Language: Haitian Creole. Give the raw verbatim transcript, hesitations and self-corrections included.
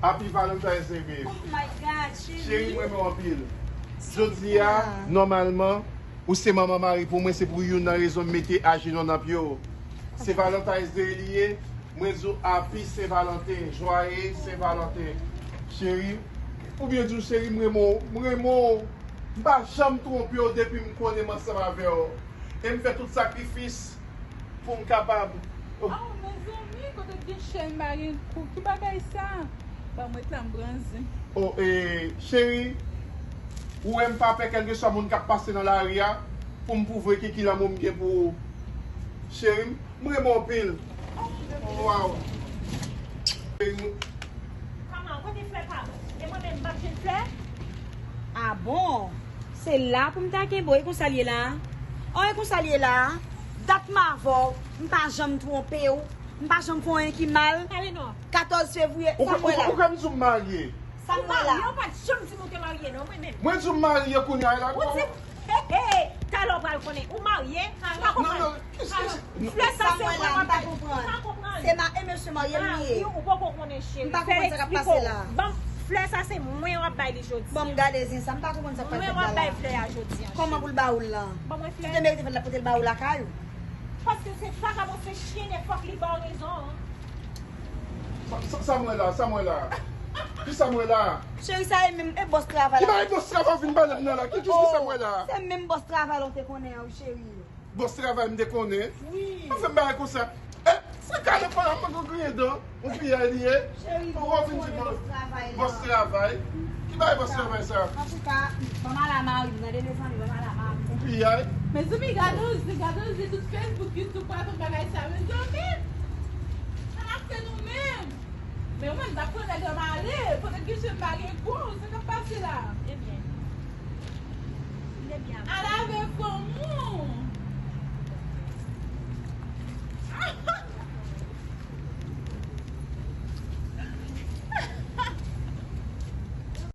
Happy Valentine's Day, babe. Oh my God, Cheri, cheri. Mwen renmen w anpil. Jodi a, nòmalman, ou se manman mari pou mwen, se pou youn nan rezon m mete ajenou nan pye w. Se Valentine's Day li ye. Mwen di w happy Saint Valentin, joyeux Saint Valentin. Cheri, oubyen di w cheri, m renmen w, m renmen w. M pa janm twonpe w depi m konnen m ansanm avè w. E m fè tout sakrifis pou m kapab. Oh, mezanmi, kote gen chèn pa gen kou. Ki bagay sa? Ban mwen tan branze. Oh, eh, cheri, ou wè m pa pè kèlkeswa moun k ap pase nan lari a pou m pwouve ki ki lanmou m gen pou ou. Cheri, m renmen w anpil. Waw. Cheri, m- Kòman, kote flè pa mwen? E mwen menm m p ap jwenn flè? Ah bon? Se la pou m ta kenbe w, e konsa l ye la? Oh, e konsa l ye la? Dat m avè w, m pa janm twonpe w, m pa janm fè w anyen ki mal. Pale non. Katòz fevriye, Ou sa m wè la. Ou kwè m di w m marye? Sa m Ou wè la. Marye, ou pa t janm di m ou te marye non, mwen menm. Mwen di w m marye kounye a la. Ou di, hey, hey, talè w pral konnen. Ou marye? Ou pa konprann? Non, non, kis- kis- Flè sa se Sa m wè mwen la, w m ap pa bay. konprann. Ou pa konprann? Se ma e mesye marye m Ah, ye. wi, ou pa konprann cheri. M pa konprann sa k ap pase la. Ban m, flè sa se mwen w ap bay li jodi. Bon, m gade zin sa, m pa konprann sa k pase Mwen w la. Ap bay flè a jodi an. Kòman pou l ba ou l lan? Ban mwen Si flè. te merite fè l, l ap pote l ba ou lakay ou. Paske se vakabon, se chyen, nèpòt li ba w rezon. Sa, sa, sa m wè la, sa m wè la. Ki sa m wè la? Cheri, sa e menm, e bòs travay Ki la. bagay bòs travay ou vin pale m nan la? Ki, ki, ki sa m wè la? Se menm bòs travay la w te konnen an, wi, cheri. Bòs travay m te konnen. Wi. Ou fè m bagay konsa. Eh, sa kale pa la, pa gon griyen dan. Ou piyay li ye. Cheri, Ou wè vin di konnen bòs, bòs travay la. Bòs travay. Ki bagay bòs travay sa? Antouka, ban m al a mari m, tande mezanmi, ban m al a mari m. Ou piyay. Mezanmi, gade w zi, gade w zi tout Facebook, YouTube, pa tout bagay sa, mezanmi. Sa n ap fè nou menm? Men mwen, m t ap pran nèg la m ale, pandan ke chen m pa gen kou, sa k ap pase la?